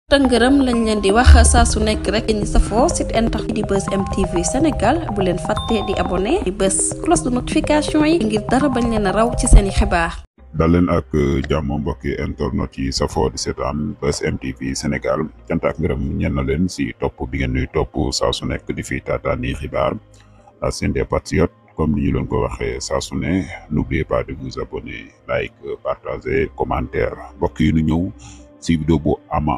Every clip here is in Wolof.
tëngërëm lañ leen di wax saa su nekk rek ñi safoo site internet di Buzz M TV Sénégal bu leen fàtte di abonné di bës cloche de notification yi ngir dara bañ leen a raw ci seeni xibaar. dal leen ak jàmm mbokki internet yi safoo di seetaan Buzz M TV Sénégal cant ak ngërëm ñen na leen si topp bi ngeen ñuy topp saa su nekk di fi taataani xibaar seen des patriotes comme ni ñu leen ko waxee saa su ne n'oubliez pas de vous abonner like partager commentaire mbokk yi nu ñëw si vidéo bu ama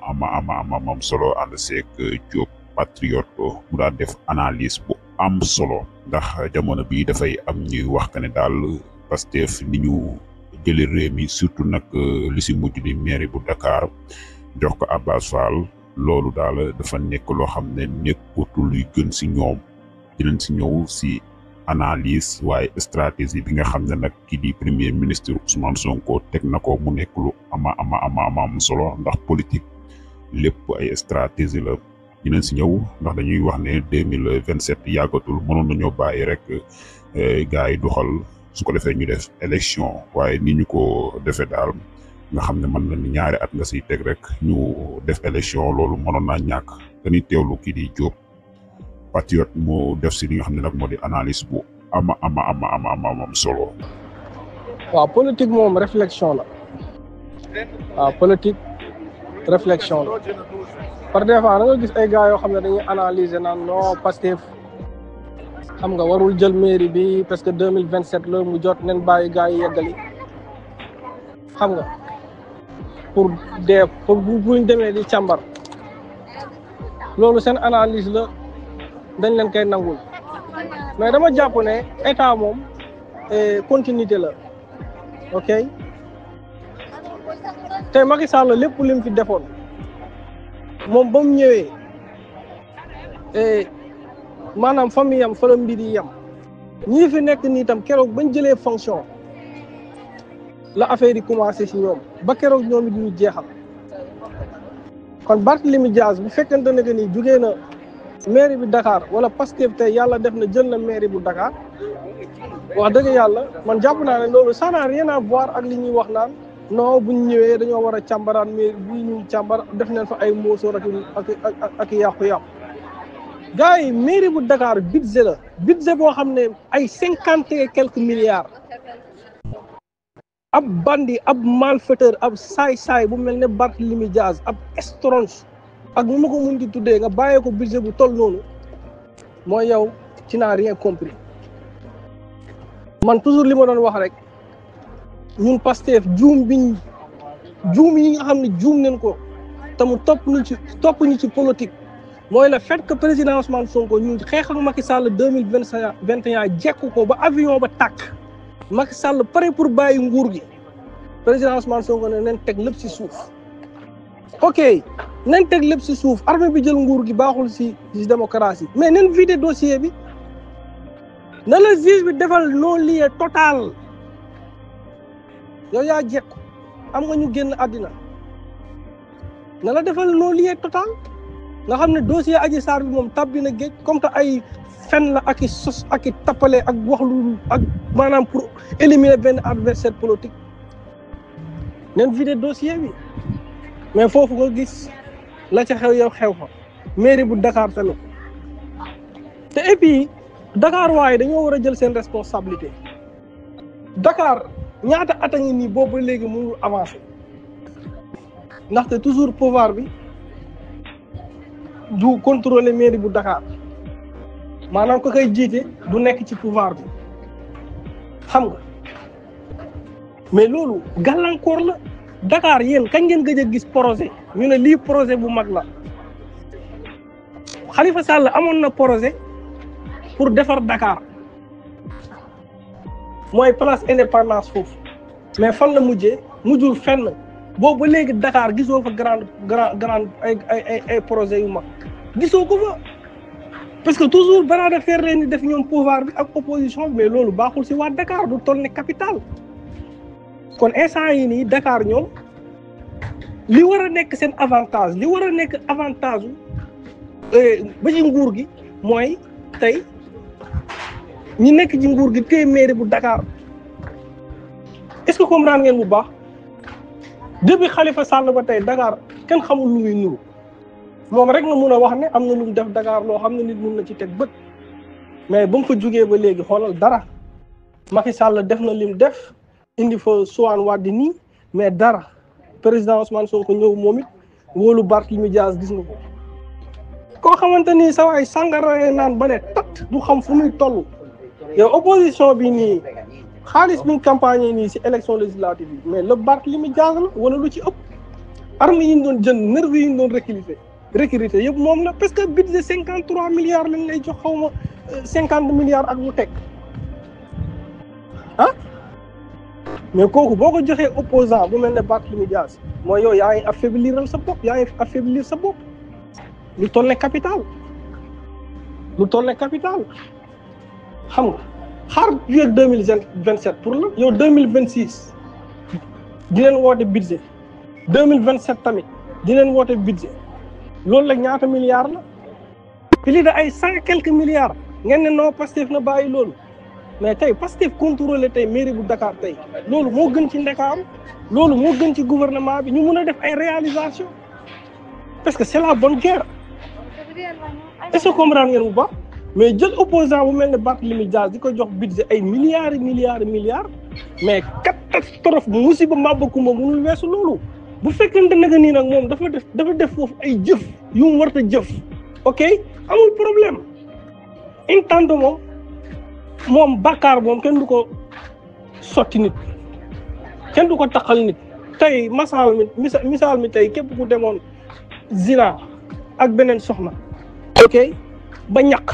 solo ànd seeg Diop Patriote mu daan def analyse bu am solo ndax jamono bi dafay am ñuy wax que ne daal Pastef ni ñu jëlee réew mi surtout nag li si mujj di mairie bu Dakar jox ko Abass Fall loolu daal dafa nekk loo xam ne nekkutul luy gën si ñoom dinañ si ñëw si analyse waaye stratégie bi nga xam ne nag kii di premier ministre Ousmane Sonko teg na ko mu nekk lu am solo ndax politique lépp ay stratégie la dinañ si ñëw ndax dañuy wax ne 2027 yàggatul mënoon nañoo bàyyi rek gars yi doxal su ko defee ñu def élection waaye ni ñu ko defee daal nga xam ne mën na ñaari at nga siy teg rek ñu def élection loolu mënoon naa ñàkk dañuy teewlu kii di Diop Patriote moo def si li nga xam ne nag moo di analyse bu am solo. waaw politique moom réflexion la waaw politique réflexion la par des fois da nga gis ay gars yoo xam ne dañuy analyser naan non Pastef xam nga warul jël mairie bi parce que 2027 la mu jot nen bàyyi gars yi yeggali xam nga pour buñ demee di càmbar loolu seen analyse la dañ leen koy nangul mais dama jàpp ne état moom continuité la ok te Macky Sall lépp lim fi defoon moom ba mu ñëwee maanaam famille am fa la mbir yi yam ñii fi nekk nii tam keroog bañ jëlee fonction la affaire yi commencé si ñoom ba keroog ñoom it ñu jeexal kon Barthélémy Dias bu fekkente ne que ni jugee na mairie bi Dakar wala Pastef tey yàlla def na jël na mairie bu Dakar wax dëgg yàlla man jàpp naa ne loolu ça n'a rien à voir ak li ñuy wax naan non buñ ñëwee dañoo war a càmbaraan mairie bi ñuy càmbar def nañ fa ay moosóor ak yàqu-yàqu gars yi mairie bu Dakar budget la budget boo xam ne ay 50 et quelques milliards ab bandi ab malfaiteur ab saay-saay bu mel ne Barthélémy Dias ab estronge ak nu ma ko mun di tuddee nga bàyyee ko budget bu toll noonu mooy yow ci n'as rien compris man toujours li ma doon wax rek ñun Pastef juum yi nga xam ne juum nañ ko te mu topp ñu ci politique mooy le fait que président Ousmane Sonko ñu xeex ak Macky Sall 2021 jekku ko ba avion ba tàkk Macky Sall pare pour bàyyi nguur gi président Ousmane Sonko ne nañ teg lépp ci suuf ok nañ teg lépp ci suuf armée bi jël nguur gi baaxul ci démocratie mais nañ vider dossier bi na la juge bi defal non-lieu total yow yaa jekku am nga ñu génn àddina na la defal non-lieu total nga xam ne dossier Adji Sarr bi moom tàbbi na géej comme que ay fen la ak i sos ak i tappale ak wax lu ak maanaam pour éliminer benn adversaire politique nañ vider dossier bi mais foofu nga gis la ca xew yow xew fa mairie bu Dakar tamit te et puis Dakar waaye dañoo war a jël seen responsabilité Dakar ñaata at a ngi nii boobu ba léegi mënul avancer ndaxte toujours pouvoir bi du contrôler mairie bu Dakar maanaam ko koy jiite du nekk ci pouvoir bi xam nga mais loolu gàllankoor la Dakar yéen kañ ngeen gëj a gis projet ñu ne lii projet bu mag la Khalifa Sall amoon na projet pour defar Dakar mooy place indépendance foofu mais fan la mujjul fenn boobu ba léegi Dakar gisoo fa grand ay projet yu mag gisoo ko fa parce que toujours bras de fer leen di def ñoom pouvoir bi ak opposition bi mais loolu baaxul si waa Dakar du toll ne capitale kon instant yi nii Dakar ñoom li war a nekk seen avantage li war a nekk avantage ba ci nguur gi mooy tey ñi nekk ci nguur gi téye mairie bu Dakar est-ce que comprendre ngeen bu baax depuis Khalifa Sall ba tey Dakar kenn xamul lu muy nuru moom rek nga mun a wax ne am na lu mu def Dakar loo xam ne nit mun na ci teg bët mais ba mu fa jugee ba léegi xoolal dara Macky Sall def na lim def indi fa Soham Wardini mais dara président Ousmane Sonko ñëw moom it wóolu Barthélémy Dias gis nga ko koo xamante ni sa waay sàngara naan ba ne tat du xam fu muy toll yow opposition bi nii xaalis bi ñu campagne nii si élection législative bi mais le Barthélémy Dias la wala lu ci ëpp armes yi ñu doon jënd nervi yi ñu doon recruter yëpp moom la parce que budget 53 milliards lañ lay jox xaw ma 50 milliards ak lu teg ah mais kooku boo ko joxee opposant bu mel ne Barthélémy Dias mooy yow yaa ngi affaiblir sa bopp yaa ngi affaiblir sa bopp lu toll ne capital xam nga xaar fii ak 2027 pour la yow 2026 di leen woote budget 2027 tamit di leen woote budget loolu la ñaata milliards la plus de ay 100 quelques milliards ngeen ne non Pastef na bàyyi loolu mais tey Pastef contrôlé tey mairie bu Dakar tey loolu moo gën ci Ndakaaru loolu moo gën ci gouvernement bi ñu mun a def ay réalisation parce que c'est la bonne guerre est-ce que comprendre ngeen bu baax mais jël opposant bu mel ne Barthélémy Dias di ko jox budget ay milliards mais catastrophe musiba mabba kumba mënul weesu loolu bu fekkente ne nii nag moom dafa def foofu ay jëf yu mu war a jëf ok amul problème intente moom bàkkaar moom kenn du ko sotti nit kenn du ko taxal nit tey misaal mi tey képp ku demoon zina ak beneen soxna ok ba ñaq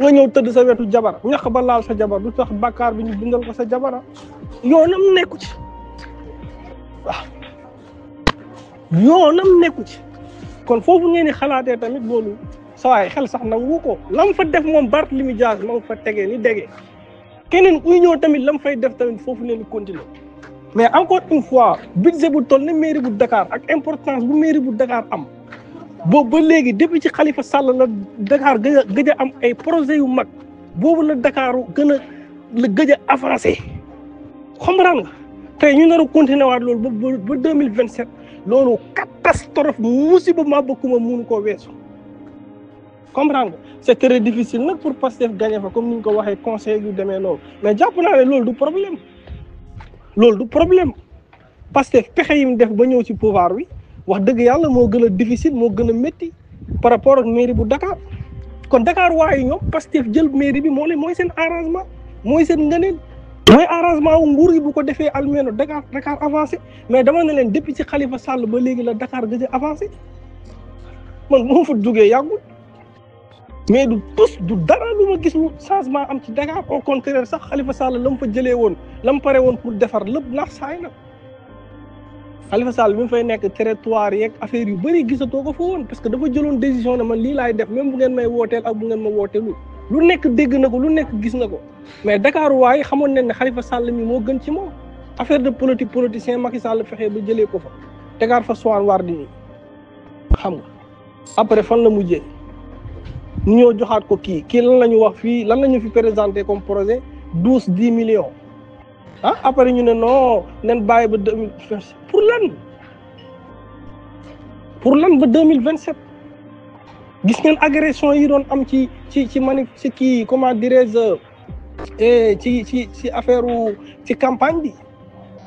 nga ñëw tëdd sa wetu jabar ñaq ba laal sa jabar du tax bàkkaar bi ñu bindal ko sa jabara yoonam nekku ci waaw yoonam nekku ci kon foofu ngeen di xalaatee tamit loolu sawaay xel sax nangu ko lam fa def moom Barthélémy Dias ma nga fa tegee ni dégee keneen kuy ñëw tamit lam fay def tamit foofu leen di continuer mais encore une fois budget bu toll ne mairie bu Dakar ak importance bu mairie bu Dakar am boobu ba léegi depuis ci Khalifa Sall la Dakar gëj a am ay projet yu mag boobu la Dakar gëj a avancé comprendre nga tey ñu nar a continuer waat loolu ba 2027 loolu catastrophe musiba maa bokkuma mënu koo weesu comprendre nga c'est très difficile nag pour Pastef gagner fa comme ni ñu ko waxee conseil yu demee noonu mais jàpp naa ne loolu du problème Pastef pexe yi mu def ba ñëw ci pouvoir bi wax dëgg yàlla moo gën a difficile moo gën a métti par rapport ak mairie bu Dakar kon Dakar waaye ñoom Pastef jël mairie bi mooy seen arrangement mooy seen ngëneel mooy arrangement wu nguur gi bu ko defee almeeno Dakar avancé mais dama ne leen depuis ci Khalifa Sall ba léegi la Dakar gëj a avancé man moo fa jógee yàggul mais du dara lu ma gis lu changement am ci Dakar au contraire sax Khalifa Sall la mu fa jëlee woon la mu pare woon pour defar lépp naax saay na Khalifa Sall bi mu fay nekk territoire yeeg affaire yu bëri gisatoo ko fa woon parce que dafa jëloon décision ne man lii laay def même bu ngeen may wooteel ak bu ngeen ma wooteelu lu nekk dégg na ko lu nekk gis na ko mais Dakar waaye xamoon nañ ne Khalifa Sall mi moo gën ci moom affaire de politicien Macky Sall fexe ba jëlee ko fa tegaat fa Soham Wardini xam nga après fan la mujjee ñu ñëw joxaat ko kii lan la ñu wax fii lan la ñu fi présenté comme projet 10 millions ah après ñu ne non nen bàyyi ba 2027 pour lan ba 2027 gis ngeen agression yi doon am ci kii comment dirais-je ci affaire ci campagne bi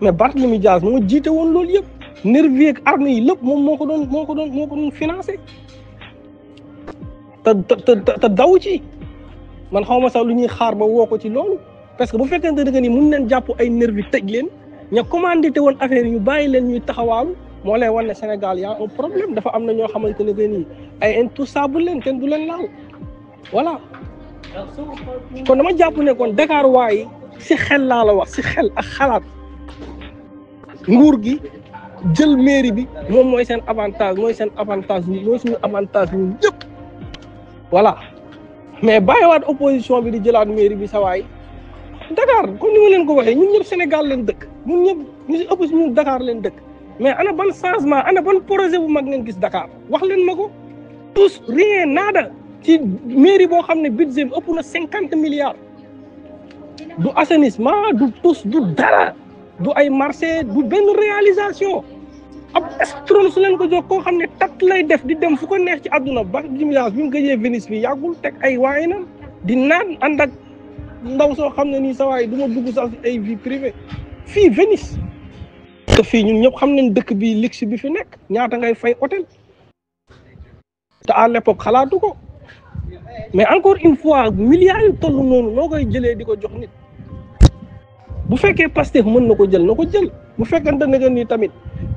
mais Barthélémy Dias moo jiite woon loolu yëpp nervi ak armes yi lépp moom moo ko doon financé te daw ci man xaw ma sax lu ñuy xaar ba woo ko ci loolu parce que bu fekkente ne ni mun leen jàpp ay nervi tëj leen ña commandité woon affaire yi ñu bàyyi leen ñuy taxawaalu moo lay wan ne Sénégal y a un problème dafa am na ñoo xamante ne que nii ay intouchable leen kenn du leen laal voilà kon dama jàpp ne kon Dakar waaye si xel laa la wax si xel ak xalaat nguur gi jël mairie bi moom mooy seen avantage mooy suñu avantage ñun ñëpp voilà mais bàyyiwaat opposition bi di jëlaat mairie bi sa waay Dakar comme ni ma leen ko waxee ñun ñëpp Sénégal leen dëkk ñun ñëpp ñu si ëpp si ñun Dakar leen dëkk mais ana ban changement ana ban projet bu mag ngeen gis Dakar wax leen ma ko tous rien nada ci mairie boo xam ne budget bi ëpp na 50 milliards du assainissement du tous du dara du ay marché du benn réalisation ab estron su leen ko jox koo xam ne tat lay def di dem fu ko neex ci àdduna Barthélémy Dias bi mu gëjee Venise bi yàggul teg ay waayinam di naan ànd ak ndaw soo xam ne nii sa waay du ma dugg sax ay vie privée fii Venise te fii ñun ñëpp xam nañ dëkk bi luxe bi fi nekk ñaata ngay fay hôtel te à l'époque xalaatu ko mais encore une fois milliards yu toll noonu noo koy jëlee di ko jox nit bu fekkee Pastef mën na ko jël na ko jël bu fekkante ne que ni tamit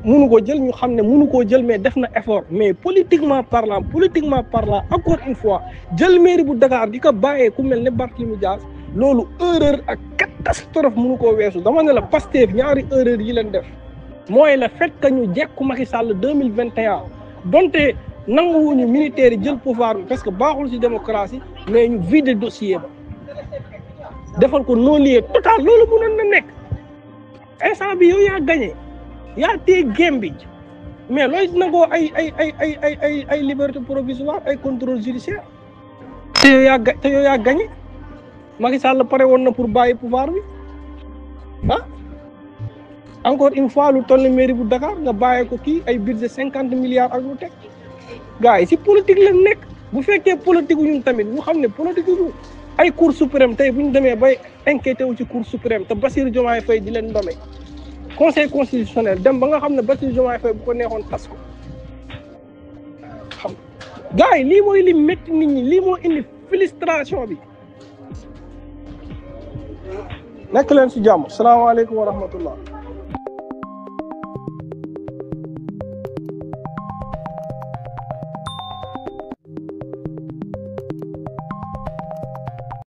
mënu ko jël ñu xam ne mënu koo jël mais def na effort mais politiquement parlant encore une fois jël mairie bu Dakar di ko bàyyee ku mel ne Barthélémy Dias loolu erreur ak catastrophe mënu koo weesu dama ne la Pastef ñaari erreur yi leen def mooy le fait que ñu jekku Macky Sall 2021 donte nanguwuñu militaire yi jël pouvoir bi parce que baaxul ci démocratie mais ñu vider dossier ba defal ko non-lieu total loolu mënoon na nekk instant bi yow yaa gagné yaa téye game bi mais looy nangoo ay liberté provisoire ay contrôle judiciaire te yow yaa gagné Macky Sall pare woon na pour bàyyi pouvoir bi ah encore une fois lu toll ni mairie bu Dakar nga bàyyi ko kii ay budget 50 milliards ak lu teg gars yi si politique la nekk bu fekkee politique ñun tamit ñu xam ne politique ñu ay cour suprême tey bu ñu demee bay inquiété wu ci cour suprême te Bassirou Diomaye Faye di leen ndomé conseil constitutionnel dem ba nga xam ne Bassirou Diomaye Faye bu ko neexoon tas ko xam gars yi lii mooy li métti nit ñi lii moo indi frustration bi nekk leen si jàmm salaamaaleykum wa rahmatullah